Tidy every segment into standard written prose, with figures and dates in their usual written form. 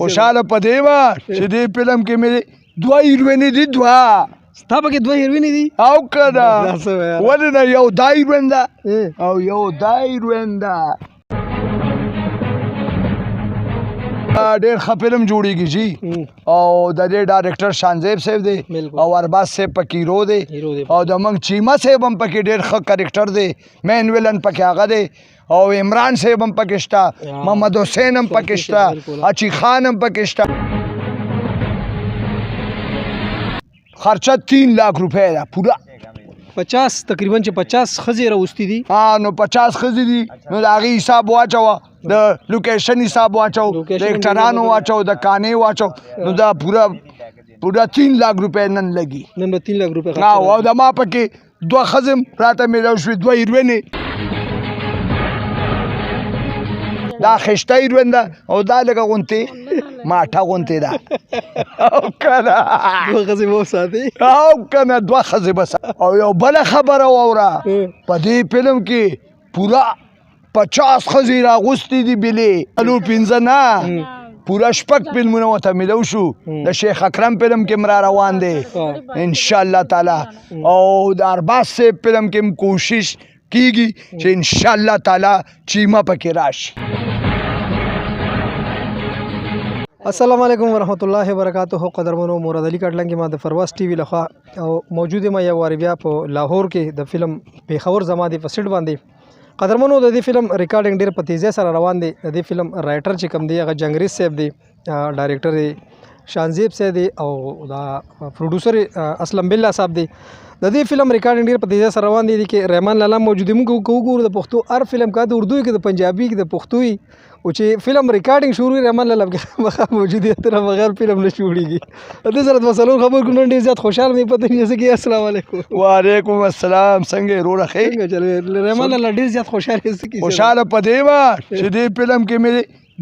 خوشاله په دې وه چې دې فلم کې مې دوه هیروینې دي، دوه. ستا پکې دوه هیروینې دي؟ او که نه، ولې نه؟ یو دا هیروین ده او یو دا هیروین ده. ډېر ښه فلم جوړیږي جی، او د دې ډایرکټر شانزیب صاحب دی او ارباز صاحب پکې هیرو دی، او د موږ چیمه صاحب هم پکې ډېر ښه کرکټر دی، مین ویلن پکې هغه دی، او عمران صاحب هم پکې شته، محمد حسین هم پکې شته، اچي خان هم پکې شته. خرچه 3 لاک روپۍ ده پوره. 50 تقریبا چې 50 ښځې راوستي دي. ها، نو 50 ښځې دي، نو د هغې حساب واچوه، د لوکیشن حساب واچو، د اکټرانو واچو، د کانې واچو، نو دا پوره پوره 3 لاک روپۍ نن لګي. نن به 3 لاک روپۍ. او د ما پکې دوه ښځې هم راته میلاو شوې، دوه هیروینې. دا خشته هیروین ده او دا لږه غونتې ماټه غونتې ده. او که نه دوه ښځې به وساتې؟ او که نه دوه ښځې به. او یو بله خبره واوره، په دې فلم کې پوره 50 ښځې راغوستې دي، بلې څلور پنځه نه، پوره شپږ فلمونه ورته میلو شو. د شیخ اکرم فلم کې هم را روان دی انشاءالله تعالی، او د ارباز صاحب فلم کې هم کوشش کیږي چې انشاءالله تعالی چیمه پکې راشي. السلام علیکم ورحمت الله وبرکاته. قدرمنو، مراد علي کټلنګ ما د فرواز ټي وي لخوا او موجود ما یو وار بیا په لاهور کې د فلم پیښور زما دی په سیټ باندې. قدرمنو، د دې فلم ریکارډینګ ډیر په تیزۍ سره روان دی. د دې فلم رائټر چې کوم دی هغه جنګریز صاحب دی، ډایریکټر دی شانزیب صاحب دی، او دا پروډوسر اسلم بالله صاحب دی. د دې فلم ریکارډینګ ډیر په تیزۍ سره روان دی کې رحمان لالا موجود دی. موږ وګورو د پښتو هر فلم کا، د اردو کې، د پنجابي کې، د پښتو، او چې فلم ریکارډینګ شروع، رحمان لالا کې مخه موجود دی، تر بغیر فلم نه جوړیږي. د دې سره د مسلو خبر کو نن ډیر زیات خوشاله دی. پته نه څه. السلام علیکم. وعلیکم السلام، څنګه وروره؟ ښه؟ څنګه چلوې؟ رحمان لالا ډیر زیات خوشاله یې څه؟ خوشاله په دې وه چې دې فلم کې مې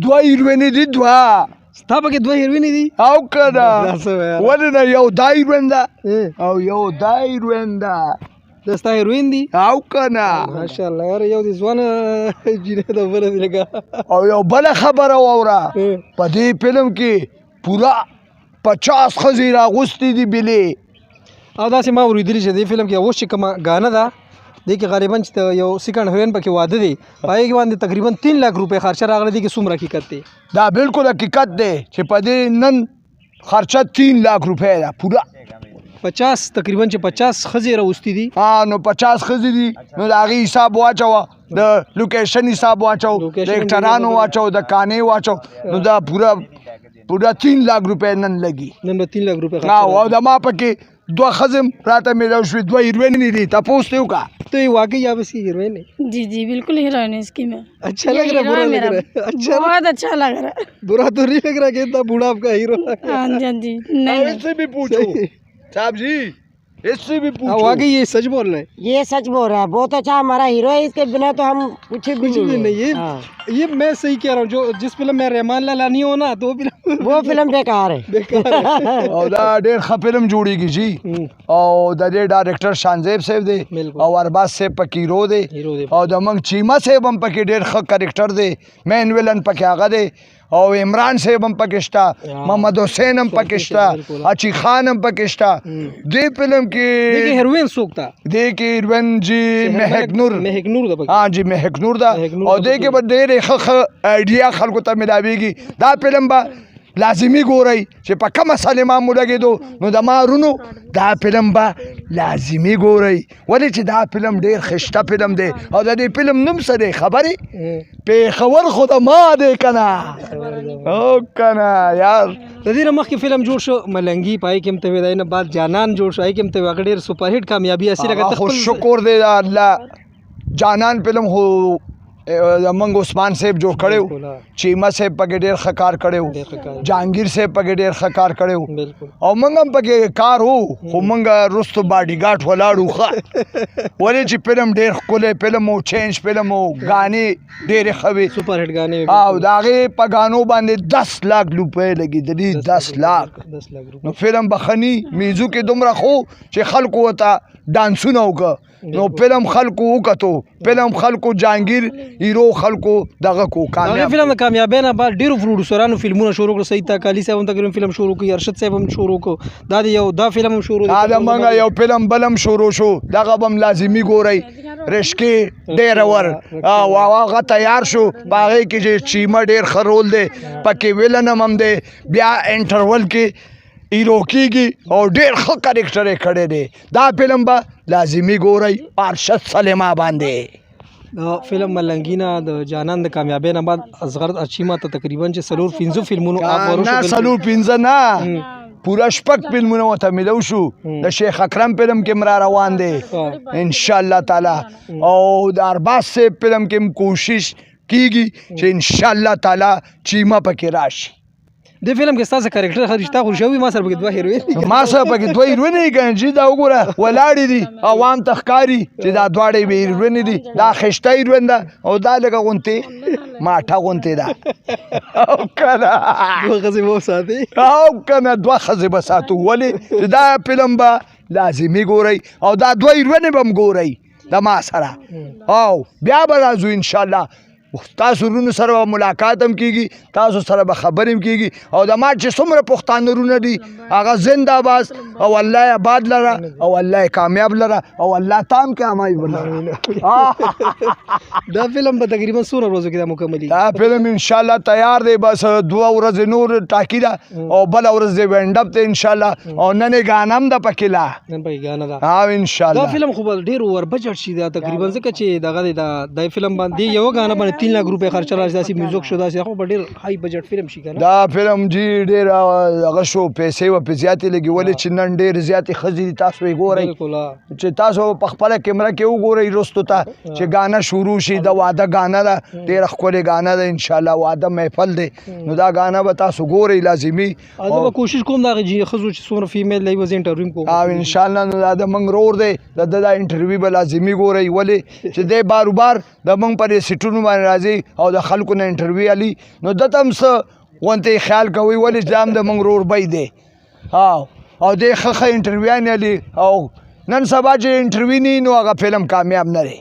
دوه هیروینې دي، دوه. ستا پکې دوه هیروینې دي؟ او که نه، ولې نه؟ یو دا هیروین ده او یو دا هیروین ده. دا ستا هیروین دي؟ او که نه، ماشاءالله یاره، یو دې ځوانه جینۍ ده، بله دې لکه. او یو بله خبره واوره، په دې فلم کې پوره 50 ښځې راغوستې دي بلې. او داسې ما اورېدلي چې دې فلم کې اوس چې کومه ګانه ده، دې کې غالبا چې یو سیکنډ هیروین پکې واده دی، په هغې کې باندې تقریبا 3 لاک روپۍ خرچه راغله. دې کې څومره حقیقت دی؟ دا بالکل حقیقت دی چې په دې نن خرچه 3 لاک روپۍ ده پوره. 50 تقریبا چې 50 ښځې راوستي دي. ها، نو 50 ښځې دي، نو د هغې حساب واچوه، د لوکیشن حساب واچو، د اکټرانو واچو، د کانې واچو، نو دا پوره پوره 3 لاک روپۍ نن لګي. نن به 3 لاک روپۍ. او د ما پکې دوه ښځې هم راته میلاو شوې، دوه هیروینې دي. تپوس دې وکړه. تو یہ واقعی آپ اس کی ہیروئن ہے؟ جی جی، بالکل ہیروئن ہے اس کی میں۔ اچھا لگ رہا ہے، برا لگ رہا ہے؟ اچھا، بہت اچھا لگ رہا ہے۔ برا تو نہیں لگ رہا کہ اتنا بوڑھا آپ کا ہیرو؟ ہاں جی، ہاں جی۔ نہیں، اس سے بھی پوچھو صاحب جی، اس سے بھی پوچھو۔ واقعی یہ سچ بول رہے ہیں؟ یہ سچ بول رہا ہے، بہت اچھا ہمارا ہیرو ہے، اس کے بنا تو ہم کچھ بھی کچھ بھی نہیں۔ یہ میں صحیح کہہ رہا ہوں، جو جس فلم میں رحمان لالا نہیں ہو نا، تو وہ فلم وہ فلم بیکار ہے، بیکار ہے۔ او دا ډېر ښه فلم جوړیږي جی، او د دې ډایرکټر شانزیب صاحب دی او ارباز صاحب پکې هیرو دی، او د موږ چیمه صاحب هم پکې ډېر ښه کرکټر دی، مین ویلن پکې هغه دی، او عمران صاحب هم پکې شته، محمد حسین هم پکې شته، اچي خان هم پکې شته. دې فلم کې دې کې هیروین څوک ده؟ دې کې هیروین جی مهک نور. مهک نور ده پکې؟ ها جی، مهک نور ده. او دې کې به ډېرې ښه ښه آیډیا خلکو ته ملاویږي. دا فلم به لازمي ګورئ چې په کومه سینما مو لګېدو، نو د ما ورونو دا فلم به لازمي ګورئ، ولې چې دا فلم ډېر ښایسته فلم دی. او د دې فلم نوم څه دی خبرې؟ پېښور خو د ما دی که نه؟ او که نه یار. د دې نه مخکې فلم جوړ شو ملنګي، په هغې کې هم ته وې، د هغې نه بعد جانان جوړ شو، هغې کې هم ته وې، هغه ډېر سپر هیټ کامیابي حاصله کړه. خو شکر دی د الله، جانان فلم خو زمونږ عثمان صاحب جوړ کړی و، چیمه صاحب پکې ډېر ښه کار کړی و، جهانګیر صاحب پکې ډېر ښه کار کړی و، او موږ هم پکې کار و، خو موږ وروستو باډي ګارډ ولاړو. ښه، ولې چې فلم ډېر ښکلی فلم و، چینج فلم و، ګانې ډېرې ښه وې، سپر هیټ ګانې. او د هغې په ګانو باندې 10 لاک روپۍ لګېدلي، 10 لاک. نو فلم به ښه ني، میوزک یې دومره ښه و چې خلکو ورته ډانسونه وکړه، نو فلم خلکو وکتو، فلم خلکو جهانګیر هیرو خلکو دغه کو هغه کامیاب. فلم د کامیابۍ نه بعد ډیرو پروډوسرانو فلمونه شروع کړل. سعید تاکالی صاحب هم تقریبا فلم شروع کړ، ارشد صاحب هم شروع کړ، دا دی یو دا فلم هم شروع دی. دا د موږ یو فلم بلم شروع شو، دغه به هم لازمي ګورئ، رشکې ډېر ور او هغه تیار شو. په هغې کې چې چیمه ډېر ښه رول دی پکې، ویلن هم دی، بیا انټرول کې هیرو کېږي او ډېر ښه کرکټر یې کړی دی. دا فلم به لازمي ګورئ ارشد سلیما باندې. د فلم ملنګینا د جانان د کامیابۍ نه بعد اصغر اچیما ته تقریبا چې څلور پنځه فلمونو آپ ورو نه شو. څلور پنځه نه، پوره شپږ فلمونه ورته میلو شو. د شیخ اکرم فلم کې هم را روان دی ان شاء الله تعالی، او د ارباز صاحب فلم کې هم کوشش کیږي چې ان شاء الله تعالی چیمه پکې راشي. د فلم کې ستاسو کرکټر خو رښتیا خو شوی، ما سره پکې دوه هیروین دي. ما سره پکې دوه هیروینې کنه چې دا وګوره ولاړې دي، عوام ته ښکاري چې دا دواړې هیروینې دي. دا خشته هیروین ده او دا لږه غونتې ماټه غونتې ده، او که نه؟ دوه ښځې به وساتي. او که نه، دوه ښځې به ساتو. ولې چې دا فلم به لازمي ګورئ او دا دوه هیروینې به هم ګورئ د ما سره، او بیا به راځو انشاءالله. تاسو ورونو سره به ملاقات هم کیږي، تاسو سره به خبرې هم کیږي. او د ما چې څومره پښتانه ورونه دي هغه زنده باز، او الله یې آباد لره، او الله یې کامیاب لره، او الله تام کامیاب لره. دا فلم به تقریبا څومره ورځو کې دا مکملېږي؟ دا فلم انشاءالله تیار دی، بس دوه ورځې نور ټاکي ده او بله ورځ دی وینډ اپ دی انشاءالله، او نن یې ګانه هم ده پکې لا. نن پکې ګانه ده. او انشاءالله دا فلم خو به ډېر اوور بجټ شي دا تقریبا، ځکه چې دغه دی دا فلم باندې یو ګانه باندې 3 لاک روپۍ خرچه راشي، داسې میوزک شو، داسې خو به ډېر های بجټ فلم شي که نه؟ دا فلم جی ډېر هغه شو، پیسې به پرې زیاتې لګي، ولې چې نن ډېر زیاتې ښځې دي. تاسو یې ګورئ چې تاسو په خپله کیمره کې وګورئ وروستو ته چې ګانه شروع شي، د واده ګانه ده، ډېره ښکلې ګانه ده انشاءالله، واده محفل دی، نو دا ګانه به تاسو ګورئ لازمي. زه به کوشش کوم دا ښځو چې څومره فیمیل دی به زه انټرویو کوم. او انشاءالله. نو دا د موږ ورور دی، د ده دا انټرویو به لازمي ګورئ، ولې چې دی باروبار د موږ په دې سیټونو باندې راځي او د خلکو نه انټرویو اخلي، نو ده ته هم څه غونتې خیال کوي، ولې چې دا هم د موږ ورور بی دی، او دی ښه ښه انټرویوانې اخلي. او نن سبا چې انټرویو نه نو هغه فلم کامیاب نه دی.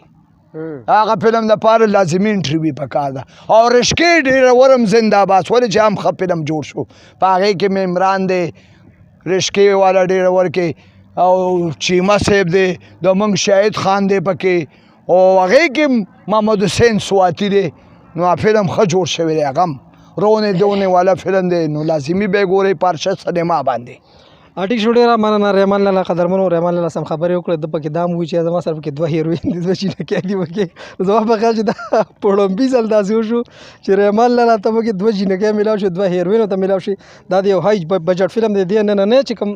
هغه فلم دپاره لازمي انټرویو پکار ده. او رشکې ډېره ورم زنده باز، ولې چې هم ښه فلم جوړ شو، په هغې کې مې عمران دی رشکې والا ډېره ورکې، او چیمه صاحب دی، د موږ شاهد خان دی پکې، او هغې کې محمد حسین سواتی دی. نو هغه فلم ښه جوړ شوی دی، هغه هم رونې دونې والا فلم دی، نو لازمي به یې ګورئ په ارشد سینما باندې. ټیک شو، ډېره مننه رحمان لالا. قدرمنو رحمان لالا سم خبرې وکړې، ده پکې دا هم وویل چې زما سره پکې دوه هیروین دي، دوه جینکۍ دي پکې. زما په خیال چې دا په ړومبي ځل داسې وشو چې رحمان لالا ته پکې دوه جینکۍ میلاو شي، دوه هیروینو ته میلاو شي. دا د یو های بجټ فلم دی. دې نن نه چې کوم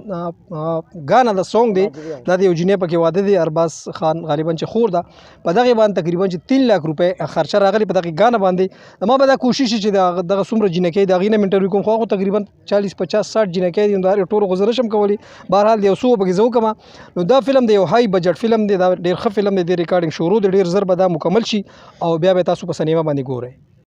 ګانه د سونګ دی، دا د یو جینۍ پکې واده دی، ارباز خان غالبا چې خور ده، په دغې باندې تقریبا چې 3 لاک روپۍ خرچه راغلې په دغې ګانه باندې. ما به دا کوشش چې دغه څومره جینکۍ د هغې نه مې انټرویو کوم، خو هغه تقریبا 40 50 60 جینکۍ دي، نو دا ټولو خو زه نه شم کولی. بهرحال یو څو پکې زه وکړم. نو دا فلم دی یو های بجټ فلم دی، دا ډېر ښه فلم دی. د ریکارډینګ شروع دی، ډېر زر به دا مکمل شي او بیا به تاسو په سینما باندې ګورئ.